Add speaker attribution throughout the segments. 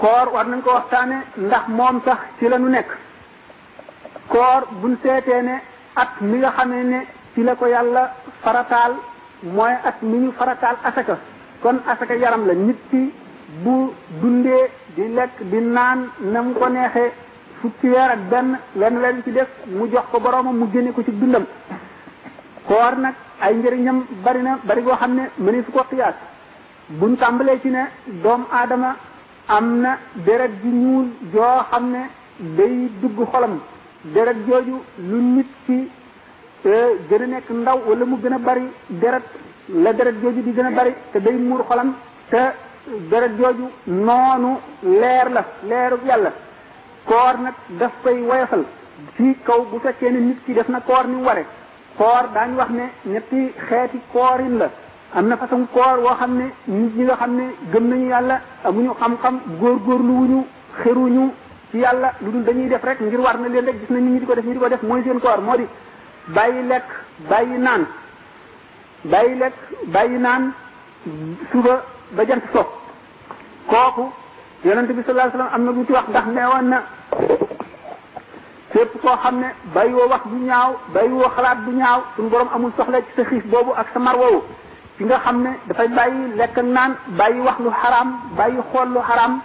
Speaker 1: koor war nañ ko waxtaane ndax moom sax ci la nu nekk. koor buñ seetee ne at mi nga xamee ne ci la ko yàlla farataal mooy at mi ñu farataal asaka kon asaka yaram la nit ki bu dundee di lekk di naan na mu ko neexee fukki weer ak benn lenn leen ci def mu jox ko boroomam mu génne ko ci dundam. koor nag ay njëriñam bari na bari goo xam ne mëni su ko xiyaas buñ tàmbalee ci ne doomu aadama am na deret ji ñuul joo xam ne day dugg xolam deret jooju lu nit ki gën a nekk ndaw wala mu gën a bari deret la deret jooju di gën a bari te day muur xolam te deret jooju noonu leer la leeru yàlla. koor nag daf koy woyofal ci kaw bu fekkee ne nit ki def na koor ni mu ware. koor daañu wax ne ñetti xeeti koorin la am na façon koor woo xam ne nit ñi nga xam ne gëm nañu yàlla amuñu xam-xam góorgóorlu wuñu xeruñu ci yàlla lu dul dañuy def rek ngir war na leen rek gis nañ ñi di ko def mooy seen koor moo di bàyyi lekk bàyyi naan suba ba jant so. kooku yonent bi sallallahu alayhi wasallam am na lu ci wax ndax neewoon na képp koo xam ne bàyyiwoo wax bu ñaaw bàyyiwoo xalaat bu ñaaw suñu borom amul soxla ci sa xiif boobu ak sa mar woowu ci nga xam ne dafay bàyyi lekk ak naan bàyyi wax lu xaraam bàyyi xool lu xaraam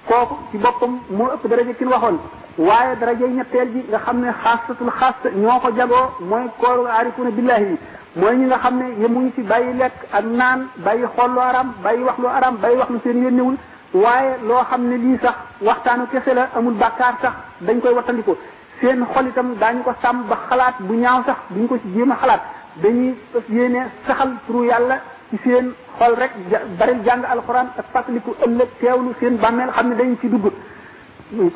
Speaker 1: kooku ci boppam moo ëpp daraja ki ñu waxoon. waaye daraja ñetteel ji nga xam ne xaasatul xaasa ñoo ko jagoo mooy kooru aarifuna billahi yi mooy ñi nga xam ne yemuñu ci bàyyi lekk ak naan bàyyi xool lu xaraam bàyyi wax lu xaraam bàyyi wax lu seen yónnewul waaye loo xam ne lii sax waxtaanu kese la amul bàkkaar sax dañ koy wattandiko. seen xol itam daañu ko sàmm ba xalaat bu ñaaw sax duñ ko ci jéem a xalaat dañuy yéene saxal turu yàlla ci seen xol rek bari jàng alxuraan ak fàttaliku ëllëg teewlu seen bàmmeel xam ne dañ ci dugg.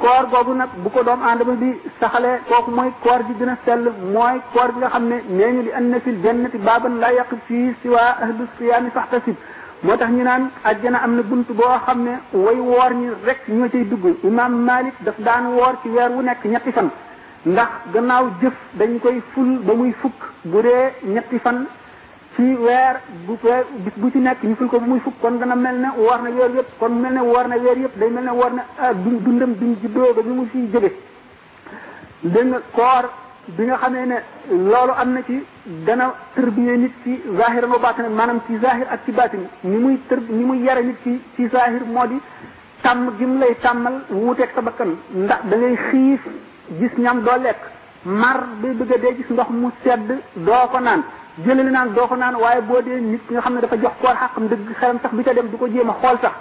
Speaker 1: koor googu nag bu ko doom aadama bi saxalee kooku mooy koor gi gën a sell mooy koor bi nga xam ne nee ñu li anna fil jannati baaban la yaqif fii siwa ahlu siyaami faxtasib moo tax ñu naan àjjana am na bunt boo xam ne way woor ñi rek ñoo cay dugg. imam Malik daf daan woor ci weer wu nekk ñetti fan ndax gannaaw jëf dañ koy ful ba muy fukk bu dee ñetti fan ci weer bis bu ci nekk ñu ful ko ba muy fukk kon dana mel ne woor na weer yëpp kon mel ne woor na weer yëpp day mel ne woor na dundam bi mu juddoo ba bi mu fiy jóge. dégg nga koor bi nga xamee ne loolu am na ci dana tërbiye nit ci zahiran wa baatin maanaam ci zahir ak ci baatin ni muy yare nit ci zahir moo di tàmm gi mu lay tàmmal wuuteeg sa bakkan ndax da ngay xiif gis ñam doo lekk mar bi bëgg a dee gis ndox mu sedd doo ko naan jëlali naan doo ko naan waaye boo dee nit nga xam ne dafa jox koor xàqam dëgg xelam sax bi ca dem du ko jéem a xool sax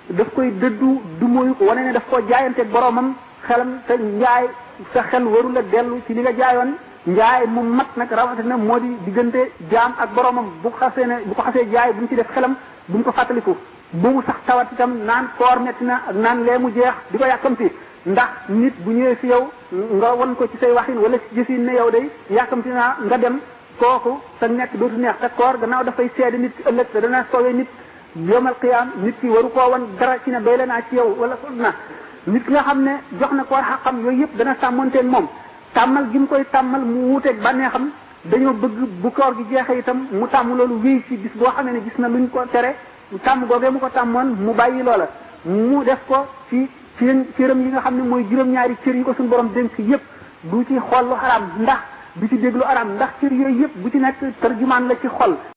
Speaker 1: daf koy dëddu du moyu ko wane ne daf ko jaayanteeg boromam xelam te njaay sa xel warul a dellu ci li nga jaayoon njaay mu mat nag rawatina moo di diggante jaam ak boromam bu ko xasee jaay bu mu ci def xelam bu mu ko fàttaliku bu mu sax tawat itam naan koor metti na ak naan lee mu jeex di ko yàkkamti ndax nit bu ñëwee fi yow nga won ko ci say waxin wala ci gësin ne yow day yàkkamti naa nga dem kooku sa nekk dootu neex te koor gannaaw dafay seede nit ki ëllëg te dana soowee nit yawmal qiyaam nit ki waru koo wan dara ci ne doy naa ci yow wala na nit ki nga xam ne jox na koor xaqam yooyu yëpp dana sàmmonteen moom tàmmal gi mu koy tàmmal mu wuuteeg bànneexam dañoo bëgg bu koor gi jeexee itam mu tàmm loolu wéy ci bis boo xamee ne gis na luñ ko tere tàmm googee mu ko tàmmoon mu bàyyi loola mu def ko ci cëram yi nga xam ne mooy juróom-ñaari cër yi ko suñu borom dénk yëpp du ci xool lu xaraam ndax du ci déglu araam ndax cër yooyu yëpp bu ci nekk tarjumaan la ci xol